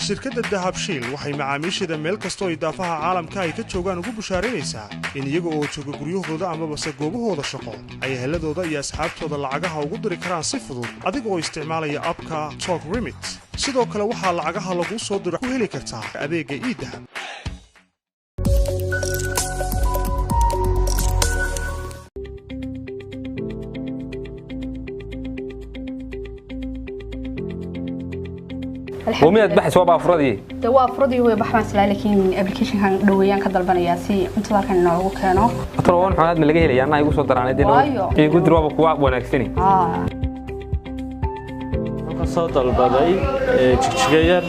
Shirkadda Dahabshiil waxay macaamiisheeda meel kastoo idaafaha caalamka ay ka joogaan ugu bushaaraynaysaa in iyaga oo jooga guryahooda amabase goobahooda shaqo ay eheladooda iyo asxaabtooda lacagaha ugu diri karaan si fudud adiga oo isticmaalaya app-ka Talk Remit. Sidoo kale waxaa lacagaha laguu soo diro ku heli kartaa adeegga eDahab. Miyaad baxaysa? Waa baafuradii. De waa furadii hooyo, baxbaan silaa, laakiin applicationkan dhoweeyaan ka dalbanayaa si cuntada halkan inoogu keeno. Talowan xunaad ma laga helaya? Anaa igu soo daraanay dee. Waayo. Igu dir, waaba kuwa wanaagsani. Ka soo dalbaday Jigjiga Yar,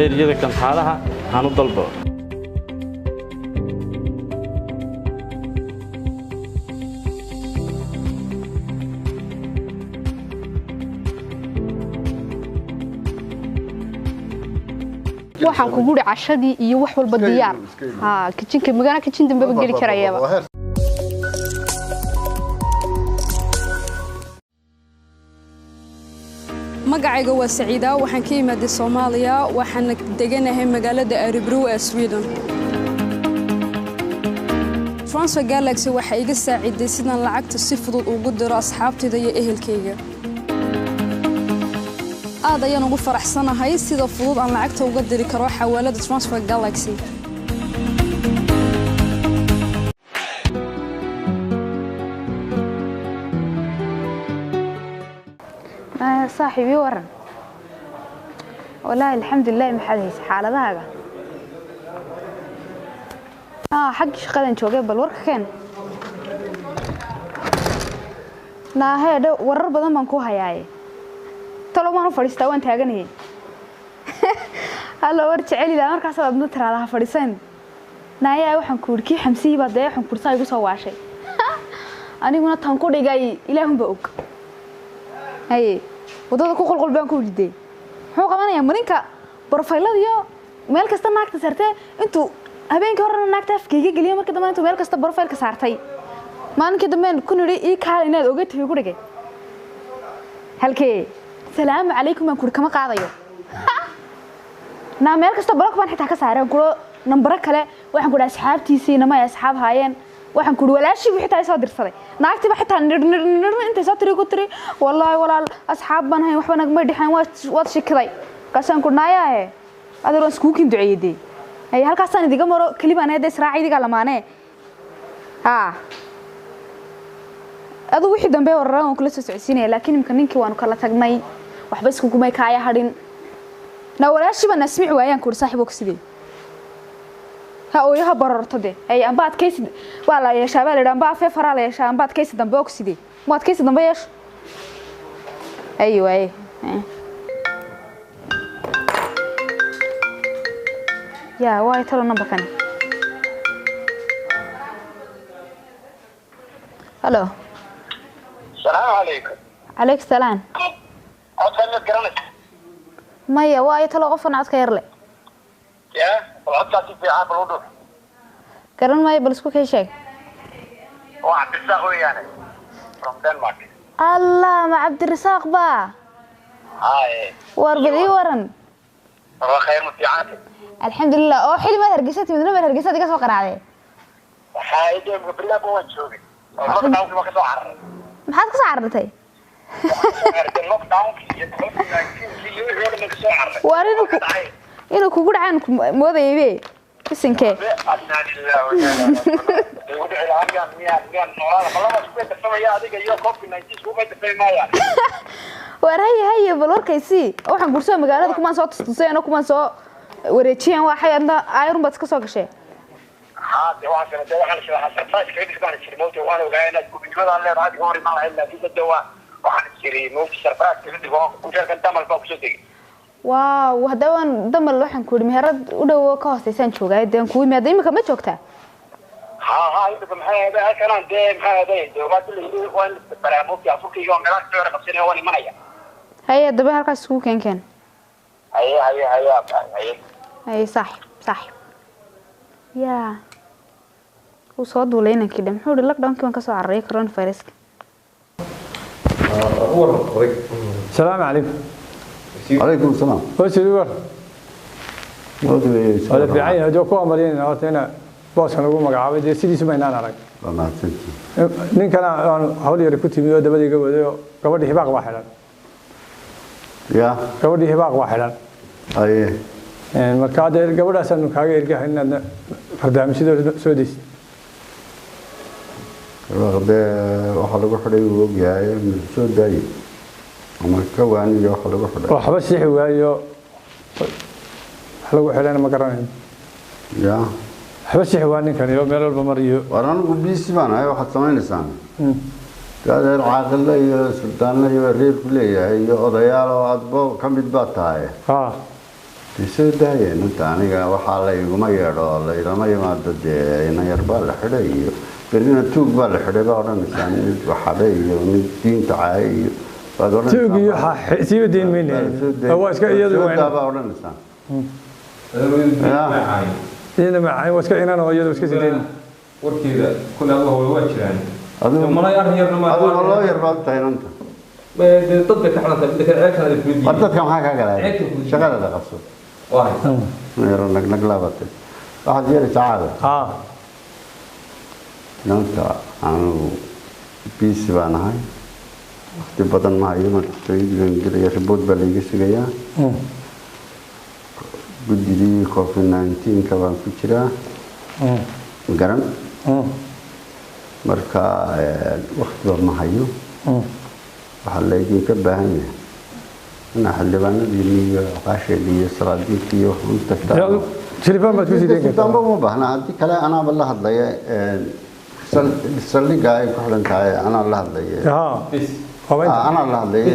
eriyada Gantaalaha aan u dalbo. Waxaan kugu uri cashadii iyo wax walba diyaar. Ha kitchenka magana kitchen dambeba geli karayaba. Magacayga waa Saciida, waxaan ka imaaday Soomaaliya, waxaana deganahay magaalada Örebro ee Sweden. Transfer Galaxy waxay iga saaciday sidaan lacagta si fudud ugu diro asxaabtayda iyo ehelkayga. Aad ayaan ugu faraxsanahay sida fudud aan lacagta uga diri karo xawaalada Transfer Galaxy. Saaxiib, ii waran. Wallaahi alxamdulilah. Maxaad haysa xaaladahaaga? Xaggii shaqadan joogay, bal warka keen. Naahee dhow, warar badan baan ku hayaaye. Talo waan u fadhiistaa, waan taaganayay. Hallo, war jecelila markaasaad adna tiraada ha fadhiisan. Naayaa, waxaan ku yidhi kii Xamsihii baa dee waxaan kursaa igu soo waashay, aniguna tan ku dhigay ilaahunba og. Haye, waddada ku qulqul baan ku yidhi. Muxuu qabanayaa marinka profile-ada iyo meel kasta naagta saartee? Intuu habeenkii horena naagta afkayga geliyo, markii dambe intuu meel kasta profile-ka saartay, maalinkii dambe ku nidhi ii kaala inaad oga tahay ku dhigay. Halkee salaamu calaykum baan kuri, kama qaadayo. Naa meel kasta block baan xitaa ka saaray kuro, nambaro kale waxaan ku dhahay asxaabtiisii nama ay asxaab haayeen. Waxaan ku walaashii buu xitaa soo dirsaday, naagtiiba xitaa nir nir nir intay soo tiri ku tiri: "Wallaahi walaal, asxaab baan hayn, waxba nagama dhexayn, waad shikiday." Markaasaan ku naayaahe, adeer waan iskugu kin duceeyey dee. Hay, halkaasaan idiga maro keli baan ahayd israaci idigaa lamaanee. Haa, adu wixii dambe wararaan waan kula soo socodsiinaya, laakiin imika ninkii waanu kala tagnay, waxba iskugumay kaaya hadhin. Na walaashii baan asmici waayaan kuuri saaxiib oo sidee ha ooyo ha bararto de. Ay amba adkaysi waa la yeeshaa baa la yidhi, amba afee faraa la yeeshaa, amba adkaysi dambe oo sidee mu adkaysi dambe yeesho. Ay waaye. Yaa waayo talo nambarkani? Halo. Salaamu calaykum. Calaykum salaam. Codkan miyaad garanaysa? Maya, waayo talo qofkan codka yar le? Ya, bal codkaa si fiican bal u dhuux. Garan maayo, bal isku kay sheeg. Waa Cabdirasaaq weeyaane, from Denmark. Allah, ma Cabdirasaaq baa? Haye. War bal ii waran. Waa khayr, ma fiicanta? Alxamdulilah. Oo xili maad Hargeysa timid? Namar Hargeysa iga soo qaraacday. Waxaa idee bilaab waan joogay oo lockdownki baan kasoo cararay. Maxaad kasoo carartay? Lockdownki iyo COVID-19 iyo wixii oo dhan baan kasoo cararay. Waar inuu kugu dhacaan moodaybe isinkee. Innaa lillahi wa innaa ilaihi raaji'uun. Igu dhici lahaa miyaan noolaada ma laba isku darsamaya adiga iyo COVID-19 isku darsami maayaan. Waar haye haye, bal warkaysii. Waxaan gursoo magaalada kumaan soo tustuseen oo kumaan soo wareejiyeen, waxay adna aayarun baad iska soo gashee. Haa de, waxaan sanadee waxaan isla surprise kaga dhig baan isiri mawta. Waan ogaa inaad gubinimadan leedahay, adiga hor imaan lahayd, laakiin hadda waa waxaan isiri mawta surprise kaga dhigo. Hotelkan Damal baa kusoo degay. Waaw, haddaba waan Damal, waxaan ku yidhi meherad u dhow ka hooseysaan joogaa dee, aan kugu yimaada. Imika ma joogtaa? Haa, imika maxay ahayd halkanaan dee, maxay ahayd dee, waa dee waan baraa mawta afurkayga oo meelaha kasoo yara qabsanaya, waan imanaya. Haye, haddaba halkaas iskugu keenkeen. Haye haye haye haye. Haye saaxib, saaxib yaa wuu soo duulay inankii dhe. Muxuu ihi? Lockdownkii baan kasoo cararay, coronaviruska. Salaamu calaykum. Calaykum salaam. Wasiir war. Wada Wada fiican yahay, oo ku amariyeen horta ina booskan ugu magacaabay dee sidiisu ma inaan arag. Waa mahadsantihiin. Ninkana aan hawl yar ku timi oo dabada iga waday oo gabadhii hibaaq baa xidhan. Ya. Gabadhii hibaaq baa xidhan. Aye. Marka hadda gabadhaasaanu kaaga ergahay inaad barnaamijyadooda soo deysid. Dee waxaa lagu xidhay uu ogyahay, soo daaye ama ka waaniyo waxa lagu xidhay. Waxba sixi waayo, wax lagu xidhayna ma garanayo. Ya. Waxba sixi waa ninkan iyo meel walba mariyo. War anigu biisi baan ahay, waxaad samaynaysaan adeer caaqilla iyo suldaanna iyo reerku leeyahay iyo odayaal oo adbo ka mid baa tahay. Ha. Dee soo daayeen inta aniga waxaa la iguma yeedho, la ilama yimaado, dee ina yar baa la xidhay iyo berrina tuug baa la xidhay baa odhanaysaan, mid waxaday iyo mid diinta caayay iyo baad odhanaysaan. Tuug iyo siiba diin mayne. Waa iska iyadu Soo waa daa baa odhanaysaan. iyada ma waa iska inan oo iyadu iska sideen. Warkeeda kulli adigu hawlo waa jiraan. Adigu Malay arrin yarna ma adigu loo yar baad tahay inanta. Dee dad bay ka xidhan tahay, midda kale ceelkan ay ku War dadka maxaa kaa galaya? Ceelka ku diiday. Shaqadaada qabso. Waa haysaa. Yaro nagnag laabatay. Waxaad yeelaysaa caada. Ha. Inanta anigu biisi baan ahay. Waqti badan ma hayo, madaxtooyadii baan gelaya, ribood baa laiga sugayaa. Guddigii COVID-19-ka baan ku jiraa. Garan. Marka waqtiba ma hayo. Waxaa laydinka baahan yahay inaa xildhibaanadiinni iyo cuqaasheedii iyo salaadiintii iyo wax u tagtaan. Telefon baad ku sii deyn kartaa. Sultaanba uma baahna, haddii kale anaaba la hadlaya, saldhigga ay ku xidhan tahay anaa la hadlaya. Ha. Anaa la hadlaya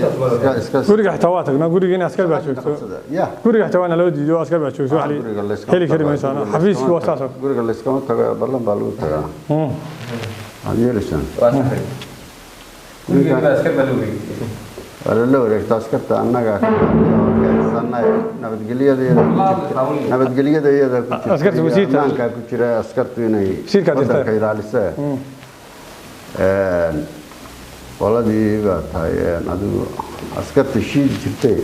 iska Guriga xitaa waa tagnaa, guriga in askar baa joogto. Ya. Guriga xitaa waa naloo diido, askar baa joogto, wax Guriga layskama heli kari tago, maysaan. guriga Xafiiskii waa saas oo. Guriga layskama tago, ballan baa lagu tagaa. Waxaad yeelaysaan. Waa saxay. Guriga baa askar baa la wareegay. Waa lala wareegta askarta, annagaa ka keensanay nabadgelyada iyada ku jirta, nabadgelyada iyada ku jirta Askarta iyo wasiirka. ammaankaa ku jira askartu inay Wasiirkaa jirta. wadanka ilaalisee. Qoladii baa tahay adigu askarta shiidi jirtay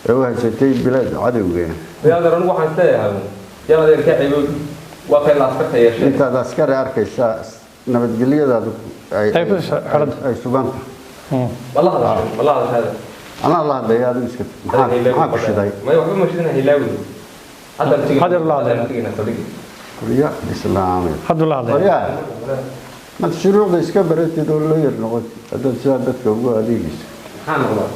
ee u haysatay bilaad cadowga. Yaa adeer, anigu waxaan isleeyahay yaan adeer ka ceebo waa kay la askarta yeesheen. Intaad askari arkaysaa nabadgelyadaadu ay Ay ku xidhan. Ay sugan tahay. Ma la hadashay, ma la hadashay adeer? Anaa la hadlaya, adigu iska maxaa ku shiday? May waxba ma shidina, hilaawi. Hadda aan Hadda la hadlaya. tegina saldhigga. Qorya islaameed. Hadda la hadlaya. Qoryaa maad shuruucda iska baratid oo lawyer noqotid haddaad sidaa dadka ugu adeegayso. Maxaa noqdaa?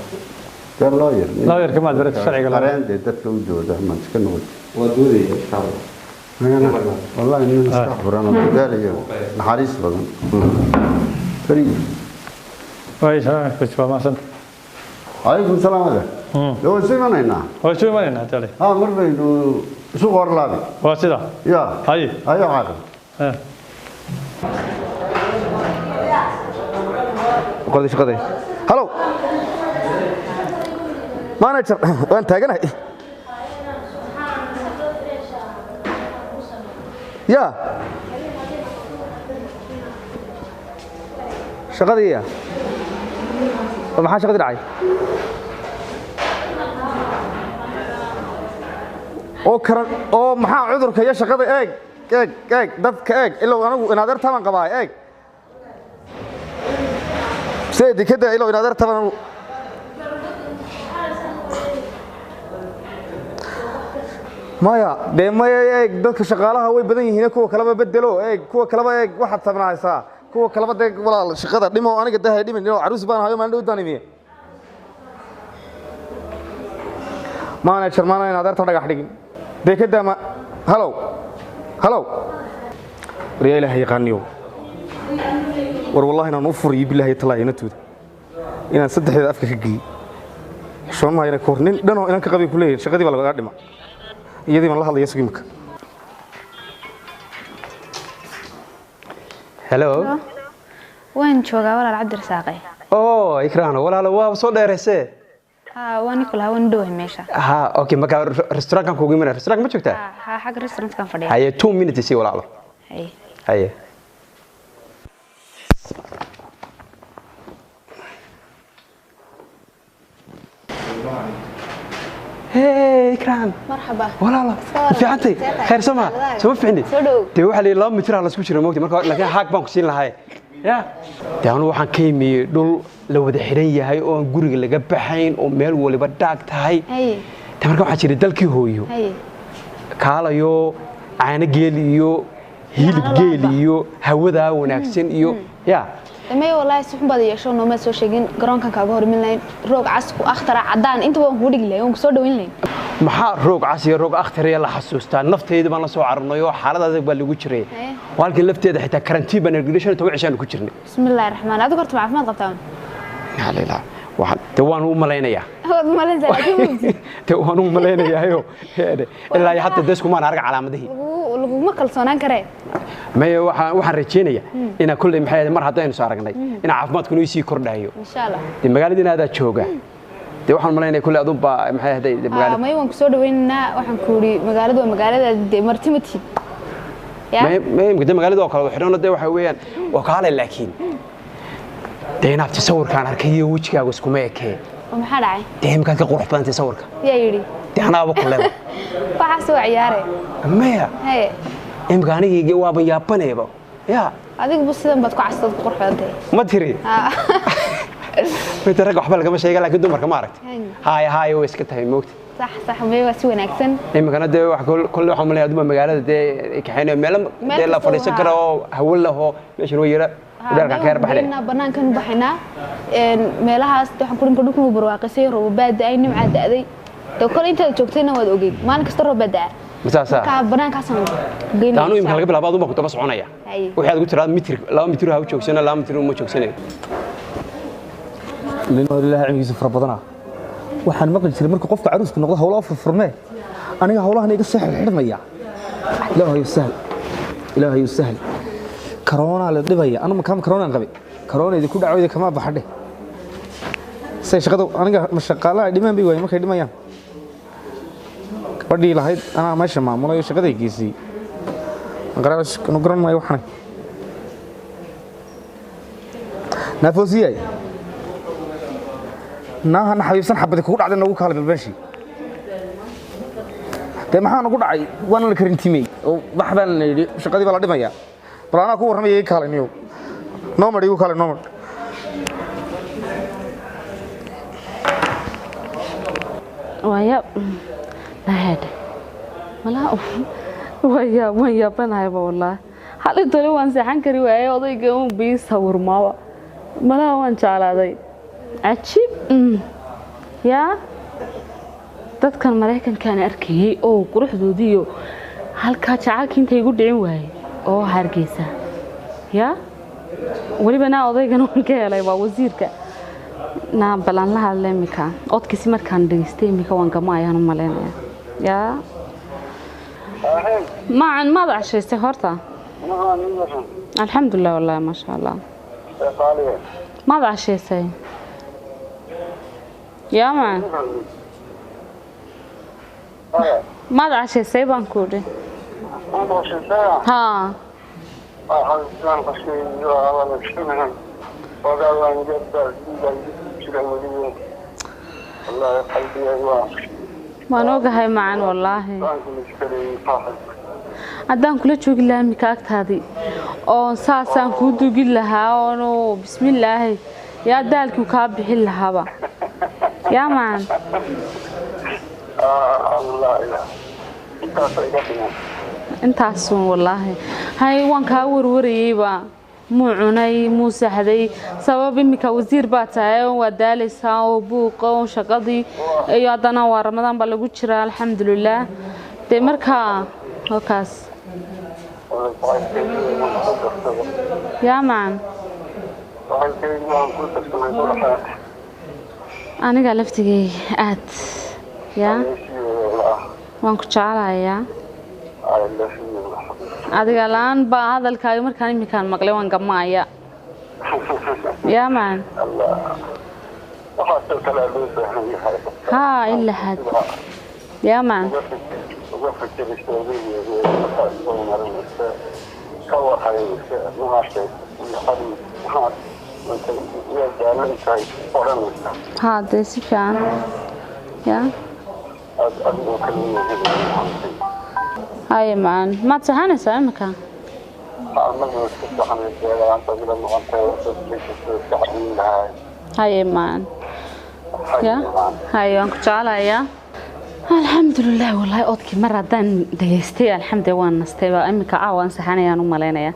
Dee lawyer. Lawyerka maad baratid sharciga lawyer. Qareen dee dadka u dooda maad iska noqotid. Waa doodaya insha Allah. Anigana wallahi nin iska furan oo dadaalayo, naxariis badan. Fariid. Way salaam ku waa mahadsan. Calaykum salaam adeer. Dee waan isu imanaynaa. Waa isu imanaynaa tale. Ha, mar baynu isu qorlaabi. Waa sida. Ya. Haye. Hayo caaqil. Qoday shaqaday. Hello manager, waan taaganahay. Ya shaqadii ya oo maxaa shaqadii dhacay oo karan oo maxaa cudurka iyo shaqada? Eeg eeg eeg, dadka eeg, ilow anigu inaad taban qabaa, eeg seedi kada, ilow inaad taban anigu. Maya dee maya, eeg dadka shaqaalaha way badan yihiin, kuwa kaleba bedelo, eeg kuwa kaleba, eeg waxaad sabnahaysaa kuwa kaleba. Dee walaal shaqada dhimo, aniga dahay dhimin, inuu caruus baan hayo maalin dhow daan imiye. Manager maana inaad adeerta dhagax dhigin dee ka daama. Halow halow, war yaa ilaahay yaqaaniyow, war wallahi inaan u furiyo bilaahi talaahi inantooda inaan saddexdeeda afka ka geeyey xishoon mahayna ka hor nin dhanoo inan ka qabay ku leeyahay shaqadii baa lagaga dhima, iyadii baan la hadlaya sugi imika. Hello. Waan joogaa walaal Cabdirasaaqe. Oh, Ikraan, walaalo waa soo dheeraysee. Ha, waa Nicola, waan dhowahay meesha. Ha, okay, marka restaurantkan kuugu imanaya. Restaurant ma joogtaa? Ha, xagga restaurantkan fadhiya. Haye, 2 minutes sii walaalo. Haye. Haye. Ikraan. Marxaba. Walaalo, fiicantay? Khayr sama soo fiicni. Dee waxa la yidhi 2 mitir la isku jira moogtay marka, laakiin haag baan ku siin lahay ya. Dee anu waxaan ka yimi dhul la wada xiran yahay oo aan guriga laga baxayn oo meel waliba dhaag tahay. Dee marka waxaa jira dalkii hooyo kaalayo, caano geel iyo hilib geel iyo hawadaa wanaagsan iyo ya. May, wallaahi si xun baad yeesho, nooma soo sheegin. Garoonkan kaaga hormin lahayn, roog cas ku akhtara cadaan inta waan kugu dhigi lahayn, waan kusoo dhaweyn lahayn. Maxaa roog cas iyo roog akhtariya la xasuustaa? Naftayda baan la soo cararnay oo xaalad adag baa lagu jiray. Oo halkii lafteeda xitaa karantiin baan 15 cishaan ku jirnay. Bismillaahi raxmaan. Adigu horta ma caafimaad qabtaa? Yaa waxaan dee waan u malaynayaa. Waad malaynaysaa, laakiin ma ogtid. Dee waan u malaynayaa ilaa iyo hadda deskumaan arag calaamadihii. Laguma kalsoonaan karee. Maya, waxaan rajaynayaa inaa kolley, maxay ahayd, mar haddaynu soo aragnay in caafimaadku inuu sii kordhayo. Insha Allah. Dee magaalada inaadaa jooga, dee waxaan malaynaya kolley adun baa, maxay ahayd, magaalada. May, waan kusoo dhaweynaynaa. Waxaan ku yidhi magaaladu waa magaaladaadi, dee marti ma tihid ya. May, imika dee magaalada oo kale xidhano, dee waxa weeyaan waa kaalay, laakiin dee inaabti sawirkaan arkay iyo wejigaagu iskuma ekee. Oo maxaa dhacay? Dee imikaad ka qurux badantay sawirka. Yaa yidhi? Dee anaaba kuleba. Waxaas waa ciyaare. Maya. Haye. Imika anigii waaban yaabaneeba ya. Adiguba sidan baad ku castad ku qurux badantahay. Ma tiri inta ragga waxba lagama sheega, laakiin dumarka ma aragtay, haaya haaya way iska tahay moogta. Sax, may, waa si wanaagsan. Iminkana dee wax kolle waxaan malaya aduma magaalada dee kaxaynayo meelo Meel dee la kasta fadhiisan karo oo hawo lahoo meeshan way yara dheerkaan ka yar baxnay. Banaankan u baxaynaa meelahaas waxaan ku dhinka dhulkan uu barwaaqisay, roobabaa da'ay, nimcaa da'day. Dee kole intaad joogtayna waad ogeyd, maalin kasta roob baa da'a. Masaasaa. Marka banaankaasaan geynaa. Anu imika laga bilaabo aduma ku daba soconaya. Haye. Waxaad ugu tiraada mitir, 2 mitir ha u joogsana, 2 mitir uma joogsanayo. Ilaahay cilmigiisa fara badana. Waxaan maqli jiray markuu qofka caruusku noqdo howlaha furfurmee, aniga howlahan iga soo xirxirmaya. Ilaahayu sahal, Ilaahayu sahal. Karoonaa la dhibaya anu makaama karoonaan qabay, karoona idinku dhacwayda kama baxadhe. Say shaqada aniga ma shaqaalaha ay dhimaan bay waayeen markay dhimayaan. Gabadhii lahayd anaa meesha maamulayo shaqaday geysay anu garan maayo. Waxanay naafoosiyay naaha xabiibsan xabadi kugu dhacday, noogu kaalay balbeeshii. Dee maxaa nagu dhacay? Waana la karantiimey oo wax baan la yidhi, shaqadii baa la dhimayaa. Bal anaa ku warramaya, iga kaalay niyow, noomar igu kaalay, noomar. Waaya naheedhe malaa waya, waan yaabanahayba wallaahi. Xalay tole waan seexan kari waayey, odayga un bii sawirmaaba. Malaha waan jeclaaday, cajiib. Yaa dadkan Maraykankaan arkayey oo quruxdoodiiyo halkaa jacaylka inta igu dhicin waayey oo Hargeysa yaa weliba naa odaygan waan ka helay, waa wasiirka. Naa balan la hadla imika, codkiisi markaan dhegeystay imika waan gama ayaan u malaynaya. Yaa macan, maad cashaystay horta? Alxamdulilah, wallahi maasha Allah. Maad cashaysay yaa macan? Maad cashaysay baan ku idhi. Haa. Waan ogahay macan, wallaahi haddaan kula joogi lahaa imika agtaadii oon saasaan kuu dugin lahaa oonu bismillaahi yaa daalkii kaa bixin lahaaba yaa macan. Intaasun wallaahi hay waan kaa warwarayeyba. Muu cunay, muu saxday? Sabab imika wasiir baa tahay oo waa daalaysaa oo buuqa oo shaqadii iyo haddana waa Ramadaan baa lagu jiraa, alxamdulilaah. Dee markaa halkaas yaa macan, aniga laftigay aad yaa waan ku jecelahayaa. Adiga la-aan baa hadalkaaga markaan iminkaan maqlay waan gamaaya yaa macan. Haa, ilaa had yaa macan. Haa, dee si fiican yaa. Adigoo kale. Haye macaan, maad saxanaysaa imika? Haye macaan, ya haye, waan ku jecelayaa. Alxamdulilah, wallaahi oodkii mar haddaan dhegaystay, alxamdulilah, waan nastay baa imika. Caawa aan saxanayaan u malaynayaa.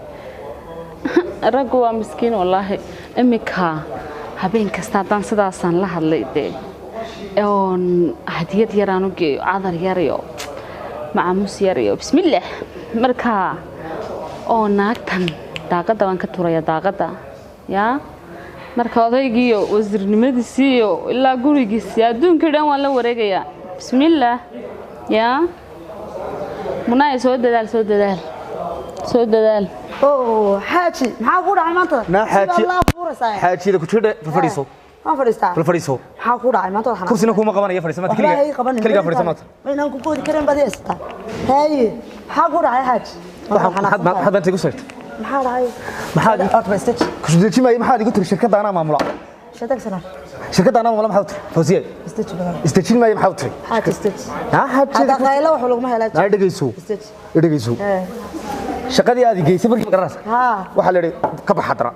Raggu waa miskiin wallaahi. Imika habeen kasta haddaan sidaasaan la hadlay dee oon hadiyad yaraan u geeyo, cadar yar iyo macaamus yar iyo bismillaah, marka oo naagtan daaqadda baan ka turaya, daaqadda yaa. Marka odaygiiyo wasiirnimadiisii iyo ilaa gurigiisii adduunkii dhan waan la wareegayaa. Bismillaah, yaa munaay, soo dadaal, soo dadaal, soo dadaal. Oo xaaji, maxaa ku dhacay maanta? Naa xaaji. Sida laa fuuraysaa. Xaajiyada ku jidha, fadhiiso. Waan fadhiistaa. Bal fadhiiso. Maxaa ku dhacay maanta? Waxaan Kursina kuma qabanaya, fadhiiso maanta. Waxba hay keligaa qabanin. Keligaa fadhiiso maanta. Ma inaan ku boodi karin baad haysataa. Haye, maxaa ku dhacay xaaji? Maxaad maanta igu sheegtay? Maxaa dhacay? Maxaad horta ba istaji. Kusudejimaya, maxaad igu tiri shirkadda anaa maamula? Shaytaanka sana. Shirkadda anaa maamula, maxaad u tiri Fawziye? Istaji badan. Isdejin maayo, maxaad u tiri? Xaaji, istaji. Naa Hadda xaajiyada qaylo wax laguma helaa. Naa dhegeyso. Istaji. Dhegeyso. Ee. Shaqadii aad i geysay markii ma garanaysa? Haa. Waxaa la yidhi ka bax haddana.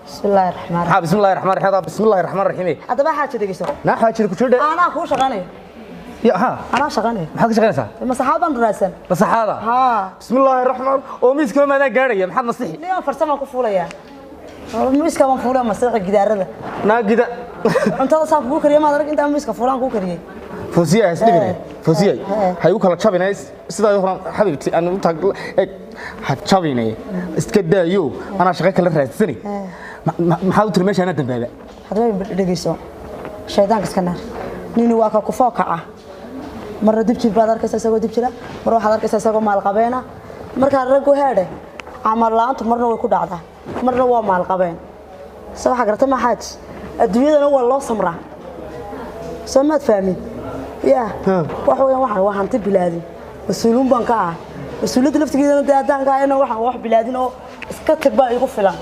Bismillaahi raxmaani. Maxaa bismillaahi raxmaani raxiim? Bismillaahi raxmaani raxiim. Haddaba xaaji, dhegeyso. Naa xaajiyada ku jidha. Anaa kuu shaqaynaya. Ya ha. Anaa shaqaynaya. Maxaad ka shaqaynaysaa? Masaxaad baan raadsan. Masaxaada? Haa. Bismillaahi raxmaan, oo miiskaba maadaan gaadhaya, maxaad masixi? Niyo farsamo ku fuulaya. Miiska baan fuulaya, masiixa gidaarada. Naa gida. Cuntada saan kugu kariyay maad arag, intaan miiska fuulaan kugu kariyay. Fawziye, ha isdhibine. Fawziye, ha igu kala jabine sidaa horan xabiibti aan u taag eg, ha jabine, iska daayo, anaa shaqo kala raadsanay. Maxaad u tiri meesha anaa dambaaba? Haddaba dhegeyso. Shaydaanka iska naar. Nini waa ka kufoo kaca. Marna dib jir baad arkaysaa isagoo dib jira, mar waxaad arkaysaa isagoo maalqabeena. Markaa raggu heedhe, camal la'aantu marna way ku dhacdaa, marna waa maalqabeen. Se waxaa garata ma xaaji, adduunyadana waa loo samraa. Soo maad fahmin? Yaa wax weeyaan, waxaan waa hanti bilaadin, mas-uuliin baan ka ah. Mas-uuliyadda laftigeedana dee haddaan ka ahayna, waxaan wax bilaadin oo iska tag baa igu filan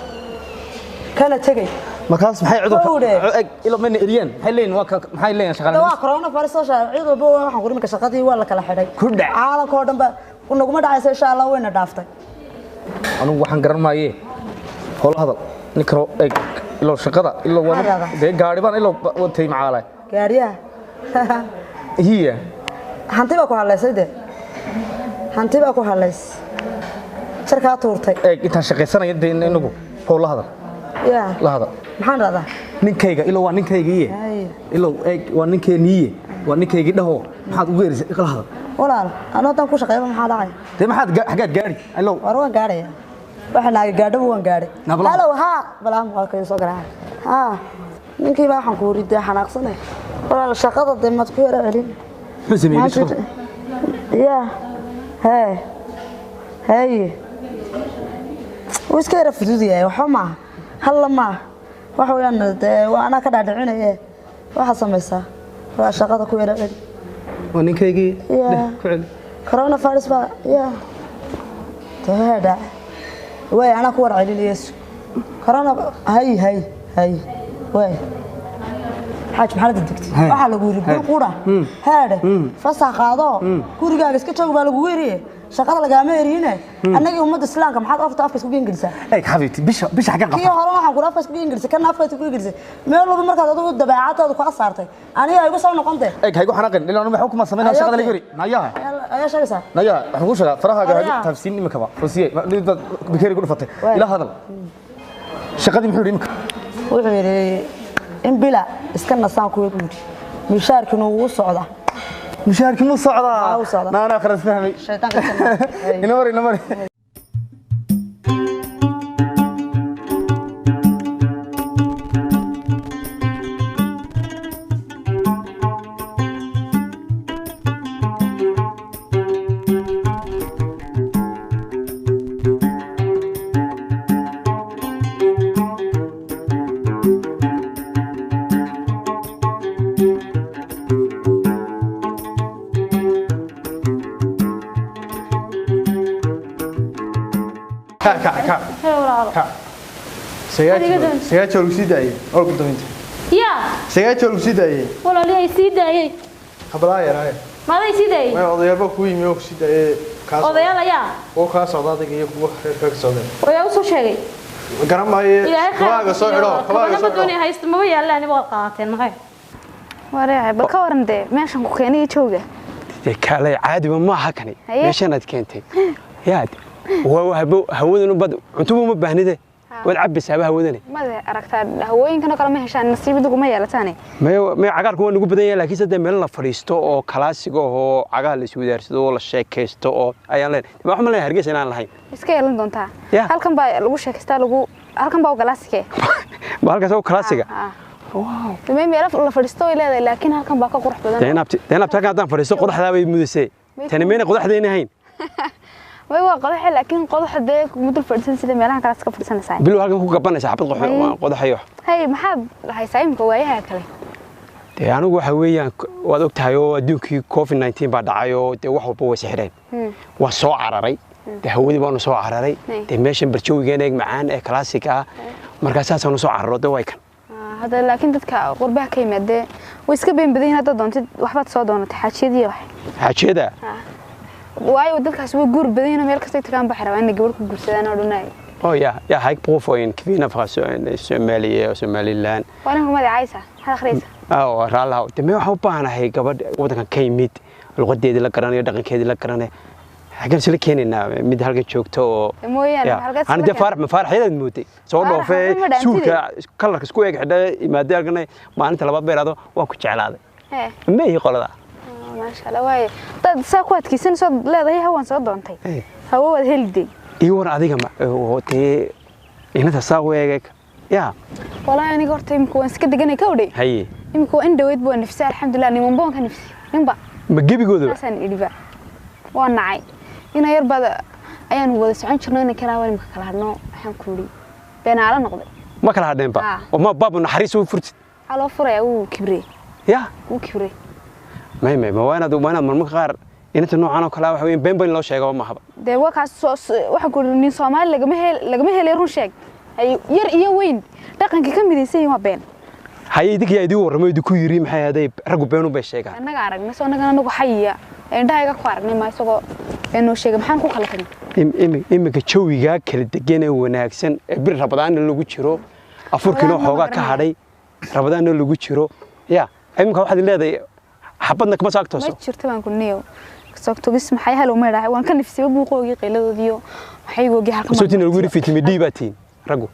kana tegay. Markaas maxay Kowdhe. cudurka eg ilo mayna eriyeen, maxay leeyihin waa maxay leeyihin shaqaale? Waa corona virus soo sheegay cid walba. Waxaan ku iminka shaqadii waa la kala xidhay. Ku dhac. Caalamka oo dhan ba naguma dhacaysa, insha Allah wayna dhaaftay. Anigu waxaan garan maaye, hoola hadal ninkan eg ilo shaqada ilo waa Maxaa dhahdaa? Dee gaari baan ilo watay macaala. Gaariyaha? Hiya. Hanti baa ku halaysay dee, hanti baa ku halays, jarkaa tuurtay. Eeg, intaan shaqaysanaya dee inagu hoola hadal. Yaa. La hadal. Maxaan dhahdaa? Ninkayga ilo waa ninkaygiiye. Haye. Ilo eeg, waa ninkeeniiye, waa ninkaygii dhaho, maxaad ugu erisay? La hadal. Walaal, anoo haddaan ku shaqeeyaba maxaa dhacay? Dee maxaad xaggaad gaari ilo? War waan gaadhaya, waxa naaga gaadhaba waan gaadhay. Nabla. Halow, haa, balaam waa kayo soo garaaca. Haa, ninkii baa waxaan ku wuri dee xanaaqsanay. Walaal, shaqada dee maad ku yara celin. Muxuu sameeyey shaqada? Yaa hee, haye, wuu iska yara fudud yahay, waxba maaha, halla maaha. Waxa weeyaan dee waa anaa ka dhaadhicinaye, waxaad samaysaa waa shaqada ku yara celi. Waa ninkaygii. Yaa. Dheh, ku celi. Corona virus baa yaa taheedha waay, anaa ku war celinaya corona. Hay hay hay, waay xaaj, maxaa la degdegtay? Hey. Waxaa lagu yiri bil qura heedhe fasax qaado, gurigaaga iska joog baa lagu yiri, shaqada lagaama eriyine. Annagii ummadda islaamka maxaad afta afka isku geengelisaa? Eeg xabiibti, bisha bisha xaggaan Kii qabta? hore waxaan kula afka isku geengelisaa, kana afka isku geengelisaa, meel walba markaad adigu dabeecadaada ku asaartay aniga igu soo noqontay. Eeg, ha igu xanaaqin ilaa anu waxba kuma samaynaa shaqada laga yiri nayaha. Ayaa sheegaysaa. Nayaha, waxaan kuu sheegaa farahaaga ha igu Ayaa. taabsiin imikaba. Fawziye, baad bikeeri ku dhufatay. Waay. Ila hadal shaqadii, muxuu yidhi imika? Wuxuu yidhi in bila iska nasaan kuwa buu yidhi, mishaarkiina wuu socdaa. Mushaharkii muu socdaa? Haa, wuu socdaa. Naanaa khalas fahmay. Shaytaanka iska naar. Ina mari, ina mari. Kac, kac, kac. Hee walaalo. Kac. Sagaaji waa lagu sii daayey oo ku dambeynta. Yaa. Sagaaji waa lagu sii daayey. Walaalyahay sii daayay. Habalaa yaraaye. Maday sidee? May odayaal baa kuu yimi oo ku sii daayay kaa socda. Odayaal ayaa? Oo kaa socda adiga iyo kuwa reerka ka socda. Odayaa u soo sheegay. Garan maaye. Ilaahay khayr. Kabaaga soo xidho, kabaaga soo xidho. Doonay haysto maba yaalaan waa qaateen maxay? Wareer bal ka waran dee meeshan ku keenay jooga. Dee kaalay caadiba ma aha kani. Haye. Meeshan aad keentay. Yaad waa hawadanu bad cuntuba uma baahnide. Waad cabbaysaaba hawadani. Mada aragtaa hawooyinkan oo kale ma heshaan nasiibadu kuma yeelataane. May cagaarku waa nagu badan yahay laakiin sadde meel la fadhiisto oo kalaasiga oo cagaha la isweydaarsato oo la sheekaysto oo ayaan leenahay. Waxaan ma leenahay Hargeysa inaan lahayn. Iska yeelan doontaa. Ya. Halkan baa lagu sheekaystaa lagu halkan baa galaasike. Ma halkaas oo kalaasiga. Wow. Meel la fadhiisto way leedahay laakiin halkan baa ka qurux badan. Dee naabti halkan haddaan fadhiisto qodaxdaa bay mudasay. Tani mayna qodaxdayna hayn. Way waa qodax laakiin qodaxda dee muddo fadhiisan sida meelahan kale iska fadhiisanaysaa. Bilow halkan ku gabanaysa xabad qodaxayo. Hay maxaad haysaa imika waayaha kale? Dee anigu waxa weeyaan waad ogtahay oo adduunkii COVID-19 baa dhacay oo dee wax walba way sixireen. Waan soo cararay. Dee hawadii baanu soo cararay. Dee meeshan barjoogigeena eeg macaan ee kalaasig ah. Markaa saasaanu soo cararo dee way kan. Hadda laakiin dadka qurbaha ka yimaadee way iska been badan yihiin hadda doontid waxbaad soo doonatay xaajiyadii wax. Xaajiyada? Waayo dadkaas way guur badan yihiin meel kasta tagaan baxay rabaan inay gabadh ku guursadaan oo dhanay. Oh ja, jeg har ikke brug for en kvinde fra Somalia og Somaliland. Waa ninka magacaysa, maxaad akhriyaysaa? Oo raallah. Dee ma waxaan u baahanahay gabadh waddankan ka yimid, luqadeedii la garanayo, dhaqankeedii la garanayo. Xaggaan isla keenaynaa mid halkan joogto oo Mooyaane, halkaas isla Ani dee faarax ma faaraxyadaad mootay. Soo Faarax, dhoofee waxba ma dhaantide. suulka kalarka isku eeg xidhay imaadee halkan maalinta labaad bay idhaahdo waan ku jeclaaday. Hee. Ma ihi qolada. Maasha Allah waaye. Dad saa ku adkaysanayso leedahay hawaan soo doontay. Hawo waad heliday. Ii war adiga ma oo dee inanta saa u eeg. Ya. Walaahi aniga horta imika waan iska deganay ka odhay. Haye. Imika waa in dhaweyd buu nafsi alxamdulillah niman baan ka nafsi. Ninba. Ma gebigoodaba? Saasaan idhiba. Waa nacay. Ina yar baad ayaan wada socon jirnay ina kala waan imika kala hadhno waxaan ku idhi. Beenaala noqday. Ma kala hadheenba. Oo ma baabu naxariis u furtid. Waxaa loo furayaa wuu kibrey. Ya. Wuu kibrey. May ma waa inaad marmarka qaar inanta noocan oo kale ah waxa weeyaan been been loo sheego ma haba. Dee waa kaas waxaan ku idhi nin Soomaali lagama helay run sheeg. Hay yar iyo weyn dhaqanka ka midaysan yihiin waa been. Haye idinka yaa idin warramay idinku yiri maxay ahayd raggu been bay sheegaan. Annaga aragnay soo annaga anagu xayiya. Indhahayga ku aragnay ma isagoo been noo sheegay maxaan ku kala tagnay. Iminka jawiga kala degan ee wanaagsan ee bir Rabadaanna lagu jiro afurkiina xoogaa ka hadhay Rabadaanna lagu jiro ya iminka waxaad leedahay xabadna kama soo agtooso. Ma jirto baan ku niyo. Soo togis maxay hal uma idhaahay waan ka nafsiyo buuqoogii qayladoodii waxay googii halka. Soo tin lagu yiri vitamin D baa tiin raggu.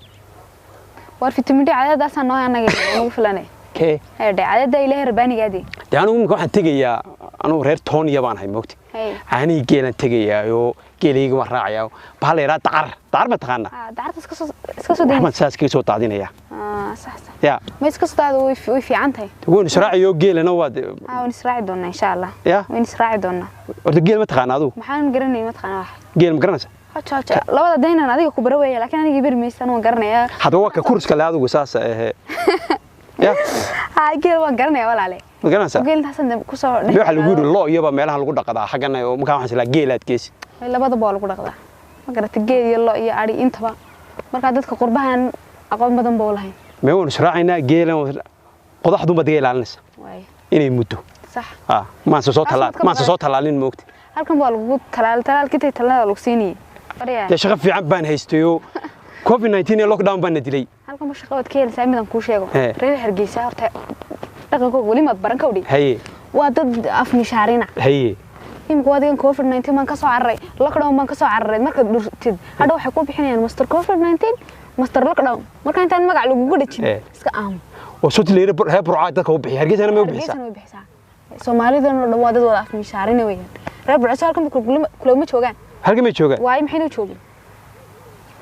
War vitamin D cadadaas aan noo anaga nagu filanay. Kee? Ee cadada Ilaahay rabbaanigaadii. Dee anigu imika waxaan tegayaa anigu reer Tooniya baan ahay moogtay. Caanihii geelaan tegayaa oo geelayga waan raacayaa. Bahal la yidhaha dacar, dacar ma taqaanaa? Dacarta iska soo dayn. Waxaan saas kaga soo daadinayaa. Sax sax. Ya. Ma iska soo daado way fiican tahay. Waynu israaciyo geelana waad. Waynu israaci doonaa insha Allah. Ya. Waynu israaci doonaa. Horta geel ma taqaanaa adigu? Maxaan garanay ma taqaanaa wax. Geel ma garanaysaa? Hojo hojo labada daynaan adiga ku bara weeye laakiin aniga bari maysan waan garanayaa. Hadaba waa ka kurska le adigu saas eh. Ya. Ha geel waan garanayaa walaale. Ma garanaysaa? Geel intaasan ku soo dhex. Waxa lagu yiri loo iyaba meelaha lagu dhaqdaa xaggan oo markaa waxaan isla geelaad geesi. Labadaba waa lagu dhaqdaa. Ma garatay geel iyo loo iyo ari intaba. Marka dadka qurbahan aqoon badan buu lahayn. Ma waan israacinaa geelan qodaxdu ma diga ilaalinaysa. Waay. Inay muddo. Sax. Ma soo talaalin moogtay. Halkan waa lagu talaalkii talaalada lagu siinayay. Dee shaqo fiican baan haystayo COVID-19 iyo lockdown baan dilay. Halkan ma shaqo wad ka helaysaa midaan kuu sheego. Reer Hargeysa horta dhaqankooda wali maad baran ka wadi. Haye. Waa dad af mishaarina. Haye. Imika waadigan COVID-19 baan ka soo cararay, lockdown baan ka soo cararay markaad dhurtid. Hadda waxay ku bixinayaan master COVID-19, master lockdown. Marka intaan magac lagugu dhajin iska aamo. Oo soo tileeyay reer Burco dadka u bixiya. Hargeysana ma u bixisaa? Hargeysana way bixisaa. Soomaalidan oo dhan waa dad wada af mishaarina weeyaan. Reer Burco halkan kulama joogaan. Halkan ma joogaan? Waay maxay joogin?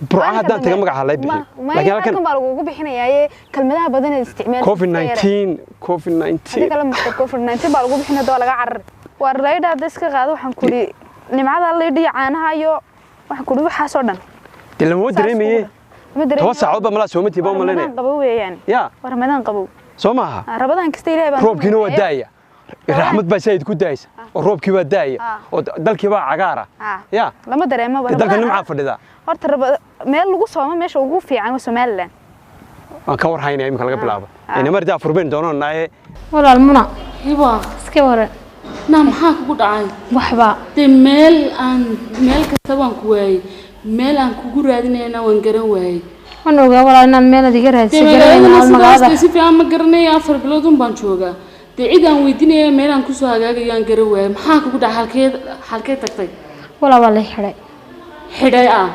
Burco haddaan taga magaca la bixiyo. Laakiin halkan baa lagu bixinayaa kelmadaha badan ee isticmaal COVID-19 COVID-19. Hadda kale master COVID-19 baa lagu bixinayaa doo laga carar. War leeyda hadda iska qaado waxaan ku yiri nimcada leeyda caanaha iyo waxaan ku yiri waxaas oo dhan. Dee lama dareemaye. 10 saacadood baa malaa soo mati baa malinaya. Qabow weeyaan. Ya. War Ramadaan qabow. Soo maaha? Ramadaan kasta Ilaahay baan. Roobkiina waa daaya. Raxmad baa sayid ku daaysa oo roobkii baa daaya oo dalkii baa cagaara. Ya. Lama dareemo dalka nimca fadhida. Horta meel lagu soomo meesha ugu fiican waa Somaliland. Waan ka war haynaa imika laga bilaabo. Ina mardaa furbeen doonanaay. Walaal Muna, hibo iska waran. Naa, maxaa kugu dhacay? Waxba. Dee meel aan meel kasta waan ku waayey, meel aan kugu raadinayna waan garan waayey. Waan ogaa walaal inaad meel aad iga dee raadisay magaaladana garanayna sidaas magaalada. Dee si fiican ma garanaya, 4 bilood un baan joogaa. Dee cid aan weydiinaya, meel aan kusoo hagaagayo aan garan waayey. Maxaa kugu dhacay? Halkee tagtay? Walaal, waa lay xidhay. Xidhay ah?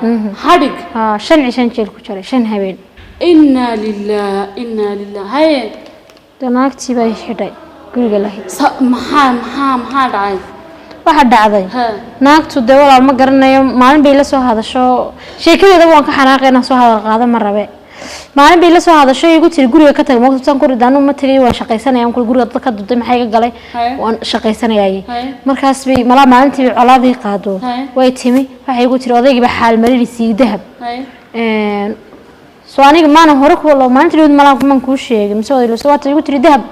Xadhig? Haa, 5 cishan jeel ku jiray, 5 habeen. Inaa lilah, inaa lilah. Haye. Dee naagtii baa i xidhay guriga lahayd. Maxaa dhacay? Waxa dhacday, naagtu dee walaal ma garanayo, maalin bay la soo hadasho. Sheekadeeda waan ka xanaaqay, inaan soo hadal qaado ma rabe. Maalin bay la soo hadasho, igu tiri guriga ka tag. Moogtaan ku ridaanu ma tagay, waan shaqaysanaya. Aan guriga dad ka duday, maxay iga galay? Waan shaqaysanayay. Markaas bay malaa maalintii bay colaadii qaado. Way timi, waxay igu tiri odaygii baa xaal marinaysiiyey dahab. Soo aniga maana hore kuwa loo maalintii dhawd malaa maan kuu sheegay mise wada waata igu tiri dahab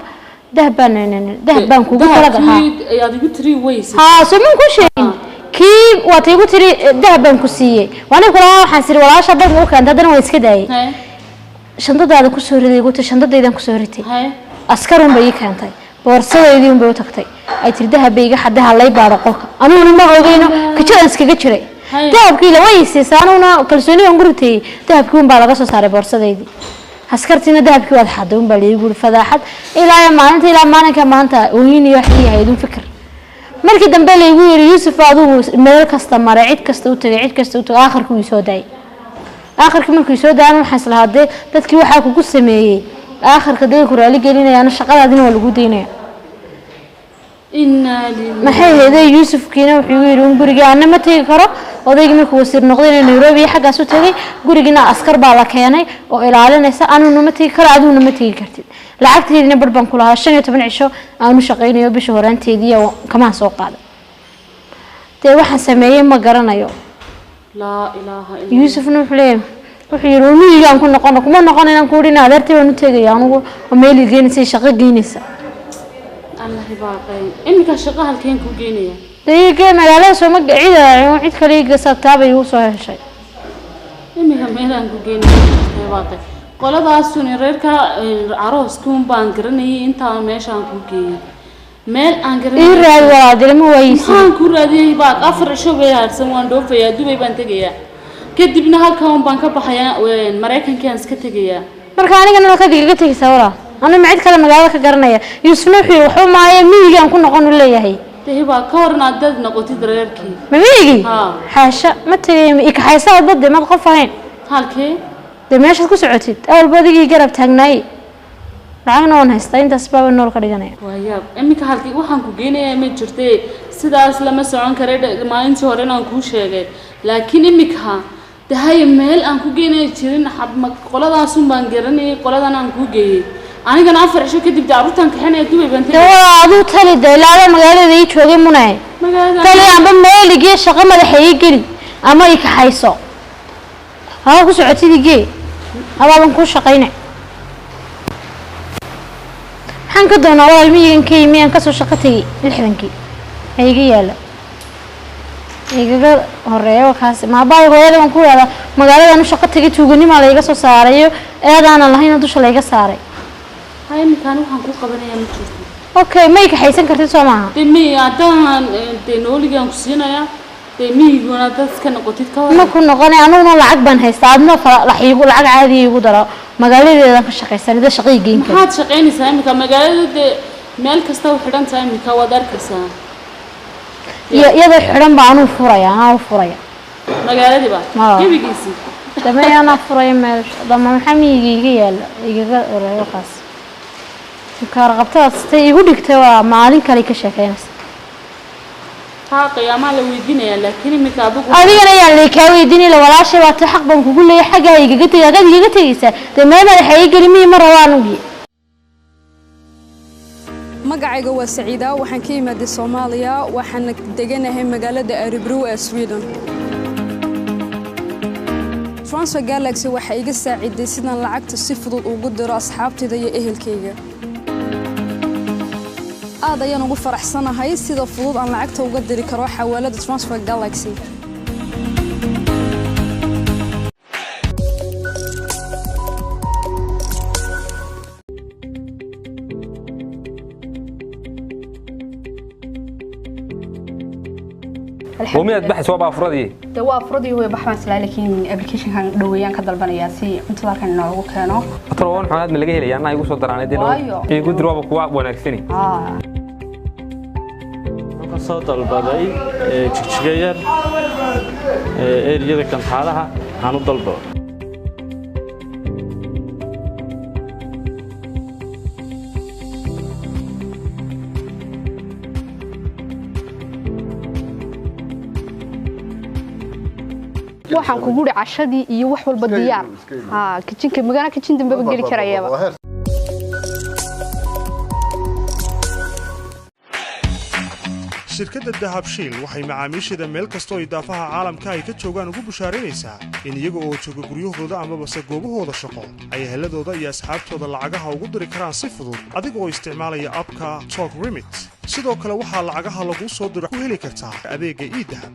baan kugu talagal. Haa. Dahabkii ayaad igu tiri weyse? Haa, soo maan kuu sheegin kii waata igu tiri dahab baan ku siiyey. Waa aniga kula waxaan siri walaasha dalka u keentay, haddana waan iska daayay. Shandadaada kusoo riday igu tiri, shandadaydan kusoo ritay. Askarun bay ii keentay, boorsadeydii un bay u tagtay. Ay tiri dahab bay iga xadday, lay baadho qolka. Aniguna ma ogeyno, kajadaan iskaga jiray. Dahabkii la way siisay, aniguna kalsooni baan ku ritayey. Dahabkii un baa laga soo saaray boorsadeydii. Askartiina dahabkii waad xaday un baa laigu yiri. Fadaaxad ilaa maalinta, ilaa maalinka maanta ooyin iyo wax ii ahayd un fikir. Markii dambe laygu yiri Yuusuf adigu meel kasta maray, cid kasta u tagay, cid kasta u tagay, aakhirkii wuu soo daayay. Aakhirkii markuu soo daayana waxaan islahaa dee dadkii waxaa kugu sameeyey aakhirka dee ku raali gelinayaan, shaqadaadina waa lagu daynaya. Inaa lilah. Maxay ahaydee, Yuusufkiina wuxuu igu yidhi un gurigii anna ma tegi karo. Odaygii markuu wasiir noqdayna Nairobi iyo xaggaas u tegay, gurigiina askar baa la keenay oo ilaalinaysa. Aniguna ma tegi karo, adiguna ma tegi kartid. Lacagteediina bar baan ku lahaa, 15 cisho aanu shaqaynayo bisha horaanteedii kamaan soo qaaday. Dee waxaan sameeyey ma garanayo. Laa ilaaha illa. Yuusufna wuxuu leeyahay, wuxuu yidhi miyigaan ku noqono. Kuma noqon inaan ku idhi adeertay baan u tegaya anigu oo meel i geynaysa, shaqo geynaysa. Allah baaqay, iminka shaqo halkeen ku geynaya? Dee igee magaalada sooma cid kale iga taabay igu soo heshay. Iminka meelaan ku geynaya baaqay, qoladaasun reerka arooskun baan garanayay. Intaa meeshaan ku geeyay meel aan garanay. Ii raadi walaal, dee lama waayeysid. Maxaan ku raadiyey baaq? 4 cisho bay harsan, waan dhoofayaa, Dubay baan tegayaa, kadibna halkan baan ka baxayaa, Maraykankaan iska tegayaa. Marka anigana halkaad igaga tegaysaa walaal? Aniga ma cid kale magaalada ka garanaya? Yuusufna wuxuu yidhi waxba maayo, miyigaan ku noqon u leeyahay. Dee baa ka waran haddaad noqotid reerkii? Ma miyigii? Haa. Xaasha, ma tegay. Ikaxaysa dad mad qof ahayn. Halkee? Dee meeshaad ku socotid awalba adigii garab taagnaaye, lacagna waan haystaa, intaas baaba nool ka dhiganaya. Waa yaab, iminka halkii waxaan ku geynayaa ma jirtee, sidaas lama socon kare. Maalintii hore inaan kuu sheegay, laakiin iminka dahaye meel aan ku geynaya jirin. Qoladaasun baan garanayay, qoladan aan kuu geeyey. Anigana 4 cisho kadib dee carruurtaan kaxinaya, Dubay baan dee tegaya. Waa aduu tali, dee ilaala magaalada ii joogay munaye. Magaalada tali amba meel igee shaqo madaxa ii geli ama i kaxayso, haa ku socotid igee, abaaban kuu shaqayne. Maxaan ka doonaa walaal miyigan ka yimi aan kasoo shaqo tegey 60-kii ee iga yaala igaga horeeya kaas maabaay hooyada waan ku ihahdaa magaaladan u shaqo tegay, tuuganimaa layga soo saarayo, eedaanan lahayna dusha layga saaray. Ha, iminkaan waxaan kuu qabanayaa ma jirto. Okay, ma i kaxaysan kartid soo maaha? Dee miy haddaan dee nooligaan ku siinayaa, dee miyiguna dad iska noqotid ka ma waran? Ku noqonay. Aniguna lacag baan haystaa, adna iigu lacag caadiya igu daro, magaaladeedan ka shaqaysan ida shaqo ii geyn kara. Maxaad shaqaynaysaa iminka magaalada? Dee meel kasta u xidhan tahay iminka, waad arkaysaa. Iyo iyadoo xidhan baa anuu furaya, anaa u furaya. Magaaladiiba? Haa. Gebigiisii? Dame anaa furaya meel dama. Maxaa miyiga iga yaala igaga horeeyo kaas kaar qabtadaad sitay igu dhigtay? Waa maalin kale ka sheekeynaysa. Haa, qiyaamaa la weydiinayaa, laakiin iminka adigu Adigana yaan lay kaa weydiinay la walaashay baa ta, xaq baan kugu leeyahay. Xaggaa igaga tegay, haggaad igaga tegaysaa? Dee meel madaxa ii geli, miyi ma rabo anugii. Magacayga waa Saciida, waxaan ka imaaday Soomaaliya, waxaana deganahay magaalada Örebro ee Sweden. Transfer Galaxy waxay iga saaciday sidaan lacagta si fudud ugu diro asxaabtayda iyo ehelkayga. Aad ayaan ugu faraxsanahay sida fudud aan lacagta uga diri karo xawaalada Transfer Galaxy. Oo miyaad baxaysa? Waa baafuradii. Dee waa afuradii, way baxbaan islaa, laakiin applicationkan dhoweeyaan ka dalbanayaa si cuntada halkan inoogu keeno. Talo waan xunaad ma laga helaya? Anaa igu soo daraanay dee. Waayo. Igu dir, waaba kuwa wanaagsani. Wuxuu ka soo dalbaday Jigjiga Yar, eriyada Kantaalaha aan u dalbado. Waxaan kugu uri cashadii iyo wax walba diyaar. Ha kijinka magana kijin dambeba geli karayaba. Shirkadda Dahabshiil waxay macaamiisheeda meel kastoo ay daafaha caalamka ay ka joogaan ugu bushaaraynaysaa in iyaga oo jooga guryahooda amabase goobahooda shaqo ay eheladooda iyo asxaabtooda lacagaha ugu diri karaan si fudud adiga oo isticmaalaya abka Talk Remit. Sidoo kale waxaa lacagaha laguu soo diro ku heli kartaa adeegga eDahab.